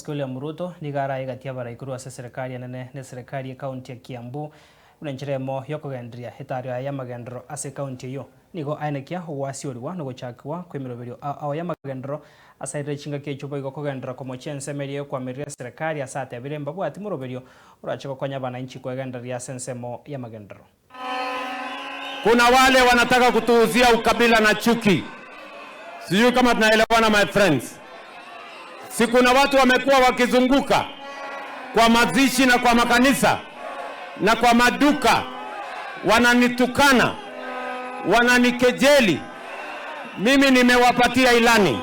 Omosike William Ruto nigo arae egati y'abarai korwa ase eserekari enene na eserekari y'ecounty ya Kiambu buna enchera eyemo y'okogendereria etaaro yaye y'amagenderero ase ecounty eyio. Nigo aenekia ogwasiorigwa na ogochakigwa kw'emeroberio ao ao y'amagenderero ase airire chingaki echio boigo kogenderera komochia ensemo eria y'okoamerera eserekari ase atebire mbabwati moroberio orache gokonya abananchi kwegendereria ase ensemo y'amagenderero. Kuna wale wanataka kutuuzia ukabila na chuki. Sijui kama tunaelewana my friends. Si kuna watu wamekuwa wakizunguka kwa mazishi na kwa makanisa na kwa maduka, wananitukana, wananikejeli. Mimi nimewapatia ilani,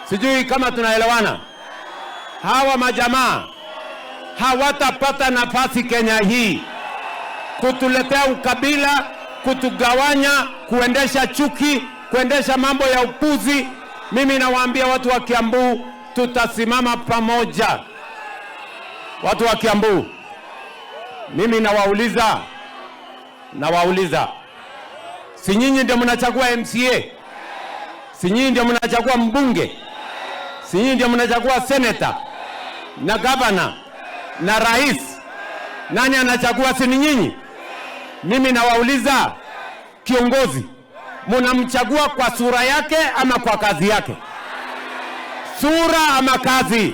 sijui kama tunaelewana. Hawa majamaa hawatapata nafasi Kenya hii kutuletea ukabila, kutugawanya, kuendesha chuki, kuendesha mambo ya upuzi. Mimi nawaambia watu wa Kiambu, tutasimama pamoja. Watu wa Kiambu, mimi nawauliza, nawauliza, si nyinyi ndio mnachagua MCA? Si nyinyi ndio mnachagua mbunge? Si nyinyi ndio mnachagua senator na governor na rais? Nani anachagua? Si ni nyinyi? Mimi nawauliza, kiongozi munamchagua kwa sura yake ama kwa kazi yake? Sura ama kazi?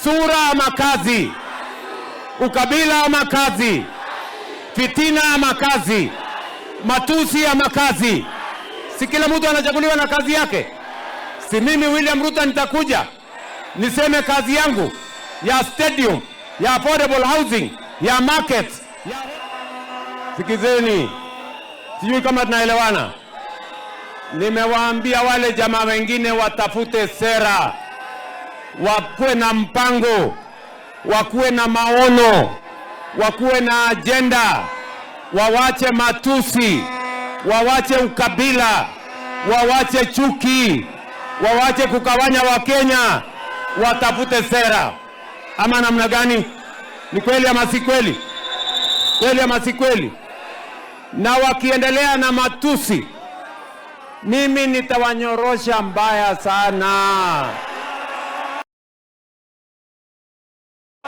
Sura ama kazi? Ukabila ama kazi? Fitina ama kazi? Matusi ama kazi? Si kila mtu anachaguliwa na kazi yake? Si mimi William Ruto nitakuja niseme kazi yangu ya stadium, ya affordable housing, ya markets, ya... Sikizeni, sijui kama tunaelewana. Nimewaambia wale jamaa wengine watafute sera, wakuwe na mpango, wakuwe na maono, wakuwe na ajenda, wawache matusi, wawache ukabila, wawache chuki, wawache kugawanya Wakenya, watafute sera. Ama namna gani? Ni kweli ama si kweli? Kweli ama si kweli? Na wakiendelea na matusi, mimi nitawanyorosha mbaya sana,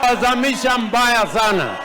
wazamisha mbaya sana.